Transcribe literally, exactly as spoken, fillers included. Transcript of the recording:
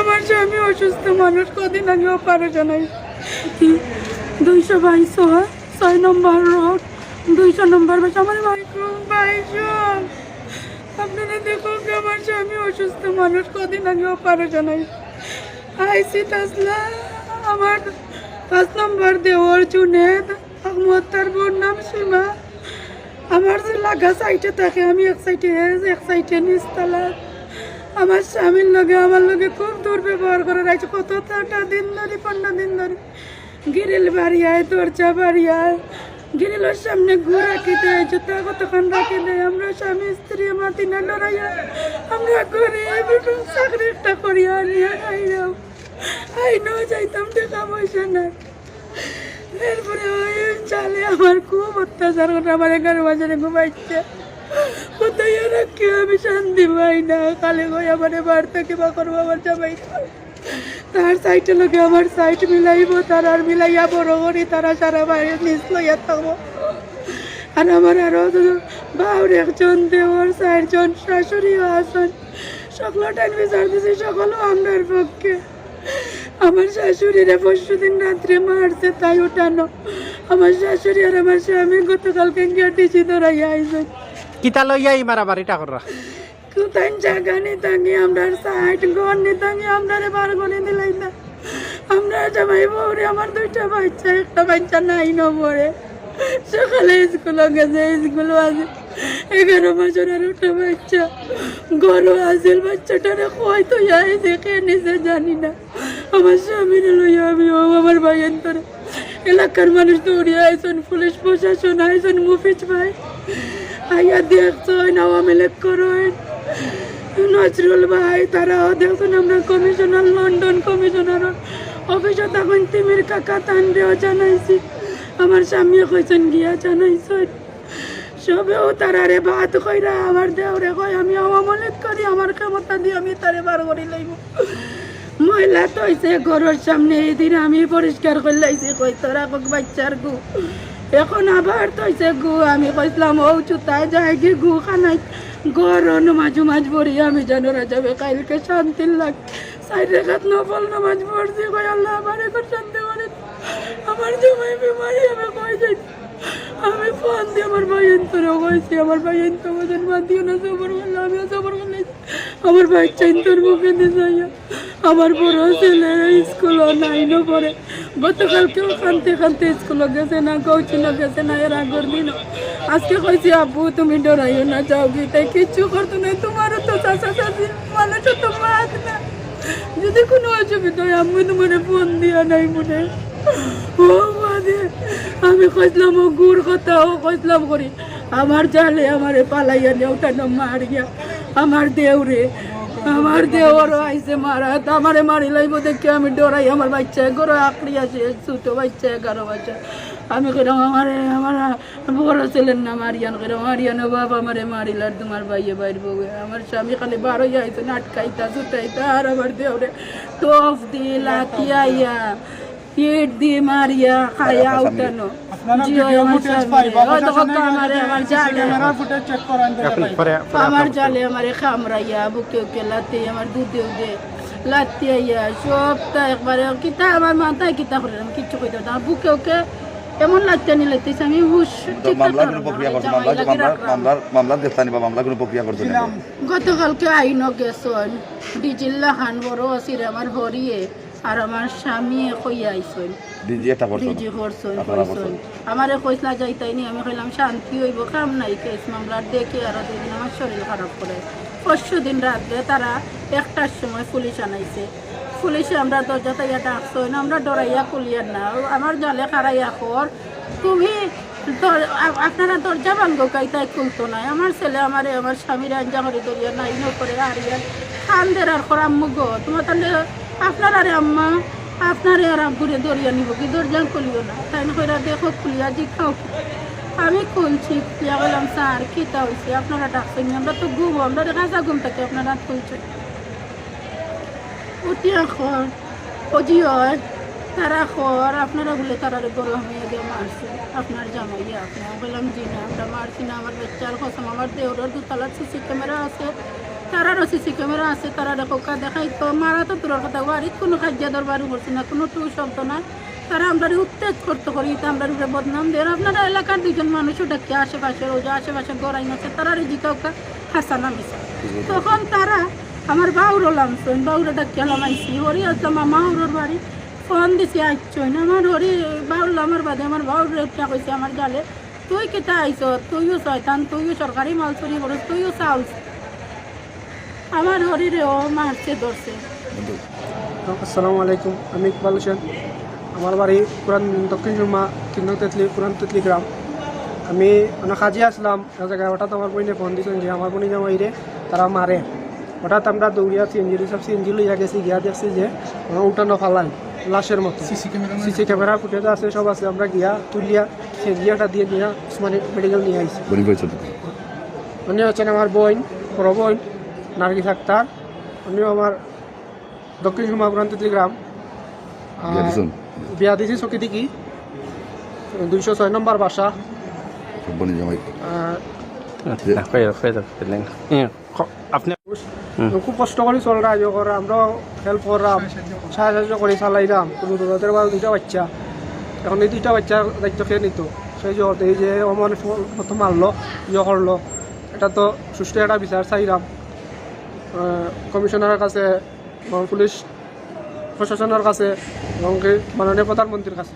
আমার স্বামী অসুস্থ মানুষ, কদিন আগে অপারেশন হয়েছে। দুইশো বাইশ হয়, ছয় নম্বর রোড, দুইশো নম্বর বাসা। আমার ভাই, ভাই সব, আপনারা দেখুন, আমার স্বামী অসুস্থ মানুষ, কদিন আগে অপারেশন হয়েছে। আইসি তাসলা, আমার পাঁচ নম্বর দেওর জুনেদ, আহমদ, তার বোন নাম সীমা। আমার যে লাগা সাইডে থাকে, আমি এক সাইডে, এক সাইডে নিচতলা। আমার স্বামীর লগে, আমার লগে খুব দুর্ব্যবহার করে রাখছে। কতটা দিন ধরে, পনেরো দিন ধরে গ্রিল বাড়িয়ায়, দরজা বাড়িয়ায়, গ্রিলের সামনে গু রাখি দেয়, জুতা কতক্ষণ রাখি দেয়। আমরা স্বামী স্ত্রী, আমার দিনে লড়াইয়া, আমরা গরিব, চাকরি একটা করিয়া আনিয়া খাইলাম। আইনও যাইতাম, টাকা পয়সা নাই। এরপরে ওই জালে আমার খুব অত্যাচার করে, আমার এগারো বছরে ঘুমাইছে। কোথায় রাখি আমি শান্তি পাই না। খালি কই আমার বার থেকে বা করবো আমার জামাই। তার সাইডে লগে আমার সাইড মিলাইবো, তার আর মিলাইয়া বড় করি, তারা সারা বাড়ি নিচ লইয়া থাকবো। আর আমার আরো বাউর একজন দেওর, চারজন শাশুড়িও আছেন। সকলটাই বিচার দিছি, সকলও আমরার পক্ষে। আমার শাশুড়িরে পরশু দিন রাত্রে মারছে, তাই উঠানো। আমার শাশুড়ি আর আমার স্বামী গতকালকে গিয়া ডিসি ধরাইয়া আইছেন। কিতা লইয়া এই মারামারিটা কররা? কোথায় জায়গা নিতাম কি, আমরার সাইড ঘর নিতাম কি, আমরারে বার করে দিলাই না। আমরা জামাই বউরে, আমার দুইটা বাচ্চা, একটা বাচ্চা নাইনো পড়ে, সকালে স্কুলে গেছে, স্কুলে আছে, এগারো বছর আর একটা বাচ্চা। গরু আছিল, বাচ্চাটারে কই তো আইছে, কে নিছে জানি না। আমার স্বামীরে লইয়া আমি ও আমার ভাই অন্তরে এলাকার মানুষ দৌড়িয়া আইছন, পুলিশ প্রশাসন আইছন, মুফিজ ভাই আইয়া দেখছন, আওয়ামী লীগ করইন, নজরুল ভাই, তারাও দেখছন। আমরা কমিশনার, লন্ডন কমিশনার অফিসে তখন তিমির কাকা তানরেও জানাইছি, আমার স্বামীও কইছেন গিয়া জানাইছন। সবেও তারারে বাদ কইরা আমার দেওরে কয়, "আমি আওয়ামী লীগ করি, আমার ক্ষমতা দিয়ে আমি তারে বার করি লইব।" ময়লা থইছে ঘরর সামনে, এই দিন আমি পরিষ্কার করি লাইছি, কই, "তোরা কক বাচ্চার গু।" এখন আবার থইছে গু, আমি কইছিলাম, "ও চুতায় যায় কি গু খানাই?" ঘরও নমাজ উমাজ পড়ি আমি জানো রাজাবে কাইলকে শান্তির লাগ। চার রাকাত নফল নামাজ পড়ছি, কই, "আল্লাহ, আমার এখন শান্তি করে।" আমার জামাই বেমারি, আমি কই যাই। আমি ফোন দিয়ে আমার ভাই অন্তরে কইছি, আমার ভাই অন্তর বলেন, "মা দিও না, সবর করলে, আমিও সবর করলে।" আমার ভাই চাইন্তর মুখে দিয়ে যাইয়া, আমার বড় ছেলে স্কুলে নাইনো পড়ে, গতকালকেও কানতে কানতে স্কুলে গেছে না, কোচিংও গেছে না, এর আগর দিনও। আজকে কইছি, "আব্বু, তুমি ডরাইও না, যাও গি।" তাই কিচ্ছু করতো না, তোমারও তো চাচা চাচি, মানুষও তো মাত না। যদি কোনো অসুবিধা হয়, আমি তোমারে ফোন দিয়া নাই মনে। ও মাঝে আমি কইছিলাম, ও গুর কথা, ও কইছিলাম করি, আমার জালে আমারে পালাইয়া নিয়া উঠানো মারিয়া, আমার দেওরে, আমার দেওরও আইছে মারা, তা আমারে মারি লাইব দেখে আমি ডরাই। আমার বাচ্চা ঘরে আকড়ি আছে, ছোট বাচ্চা, এগারো বছর। আমি কইলাম, "আমারে, আমার বড় ছেলের নাম আরিয়ান, কইলাম, আরিয়ান, ও বাবা, আমারে মারিলার তোমার ভাইয়ে বাইর বউয়ে।" আমার স্বামী খালি বারোই আইছে, আটকাইতা, ছুটাইতা, আর আমার দেওরে তফ দি, লাথি আইয়া, ইট দি মারিয়া, খায়া উঠানো। জি, ওই আমার স্বামী। ও দেখো তো আমারে, আমার জালে। আমার জালে আমারে কামড়াইয়া, বুকে উকে লাথি, আমার দুধে উদে লাথি আইয়া, সবটা একবারে কিতা আমার মাথায় কিতা করে, আমি কিচ্ছু কইতে পারতাম না। আমার বুকে উকে এমন লাথি আনি লাথিছে, আমি হুশ তো ঠিক মামলার থাকতাম কোনো না। প্রক্রিয়া আমার করছে? জামাই মামলা, লাগি মামলা, রাখলাম। মামলার, মামলার দেখতানি বা মামলার কোনো প্রক্রিয়া করছে না? গতকালকে আইনও গেছইন, ডিজির লাখান বড় আছিরে আমার হরিয়ে, আর আমার স্বামীয়ে কইয়া আইছইন। ডিজি এটা করছো না? ডিজি করছইন, আপনারা কইছইন। করছেন। আমারে কইছলা যাইতাই নি, আমি কইলাম, "শান্তি অইব, কাম নাই, কেস মামলার দেখি আরো দুই দিন আমার শরীর খারাপ করে।" পরশু দিন রাত্রে তারা একটার সময় পুলিশ আনাইছে। পুলিশে আমরা দরজা তাইয়া ডাকছইন, আমরা ডরাইয়া খুলিয়ার না। আমার জালে খাড়াইয়া কর, তুমি দর-, আ-, আপনারা দরজা ভাঙ্গো, কাইতাই খুলতো নাই। আমার ছেলে আমারে, আমার স্বামীরে আঞ্জা করে ধরিয়া নাইনো পড়ে আরিয়ার কান্দের আর কর, "আম্মু গো, তোমার তাহলে আপনারারে আম্মা, আপনারে আর আব্বুরে ধরিয়া নিব কি, দরজা খুলিও না।" তাইন কইরা, "দেখো খুলিয়া জিকাও।" আমি খুলছি, খুলিয়া কইলাম, "স্যার, কিতা অইছে? আপনারা ডাকছেন, আমরা তো ঘুমো, আমরা তো কাঁচা ঘুম থাকি, আপনারা খুলছেন।" উঠিয়া কর, "ও জি অয়, তারা কর, আপনারা বলে তারারে গরু হামাইয়া দিয়া মারছে, আপনার জামাইয়ে আপনি।" আমি কইলাম, "জি না, আমরা মারছি না, আমার বাচ্চার কসম, আমার দেওরর দুতলাত সিসি ক্যামেরা আছে, তারারও সিসি ক্যামেরা আছে, তারারে কউক্কা দেখাইতো। মারা তো দূরর কথা, বাড়িত কুনু কাজিয়া দরবারও করছে না, কুনু টু শব্দ নাই। তারা আমরারে উত্তেজ করতো করি, ইতা আমরার উপরে বদনাম দের। আপনারা এলাকার দুইজন মানুষও ডাকিয়া, আশেপাশে, ওই যে আশেপাশে ঘর আইন আছে, তারারে জিকাউক্কা হাছা না মিছা। তখন তারা আমার বাউরও লামছইন, বাউরে ডাকিয়া লামাইছি, হরি আসলাম মামা হরর বাড়ি। ফোন দিছি, আইছইন। আমার হরি বাউর লামার বাদে আমার বাউরে উঠা কইছে আমার জালে, "তুই কিতা আইছস? তুইও শয়তান, তুইও সরকারি মাল চুরি করস, তুইও চাউল।" আমার হরিরেও মারছে, ধরছে। আসসালামু আলাইকুম, আমি ইকবাল হোসেন। আমার বাড়ি পুরান দক্ষিণ সুরমা, তিন নং তেতলি, পুরান তেতলি গ্রাম। আমি অনেক কাজে আসলাম, এক জায়গায় হঠাৎ আমার বইনে ফোন দিছইন যে আমার বইনে জামাইরে তারা মারে। হঠাৎ আমরা দৌড়িয়া সিএনজি রিজার্ভ সিএনজি লইয়া গেছি, গিয়া দেখছি যে ওরা উঠানো ফালাই লাশের মতো। সিসি ক্যামেরা ফুটেজ আছে, সব আছে। আমরা গিয়া তুলিয়া সিএনজি একটা দিয়ে নিয়ে উসমানী মেডিকেল নিয়ে আইছি। উনি হচ্ছেন আমার বোন, বড় বোন নার্গিস আক্তার। উনিও আমার দক্ষিণ সুরমা পুরান তেতলি গ্রাম। আর বিয়া দিছি চকিদিঘি, দুইশো ছয় নম্বর বাসা। আর না, কই, কই, কই, কই, কই, আপনি খুব কষ্ট করি চলরা, ইয়ে করা, আমরাও হেল্প করলাম, সাহায্য করি চালাইলাম। কিন্তু ওদের বাদে দুইটা বাচ্চা, এখন এই দুইটা বাচ্চার দায়িত্ব কে নিত? সেই জগতে এই যে অমানুষ মতো মারলো, ইয়ে করলো, এটা তো সুষ্ঠু একটা বিচার চাইলাম। আহ, কমিশনারের কাছে এবং পুলিশ প্রশাসনের কাছে এবং কি মাননীয় প্রধানমন্ত্রীর কাছে।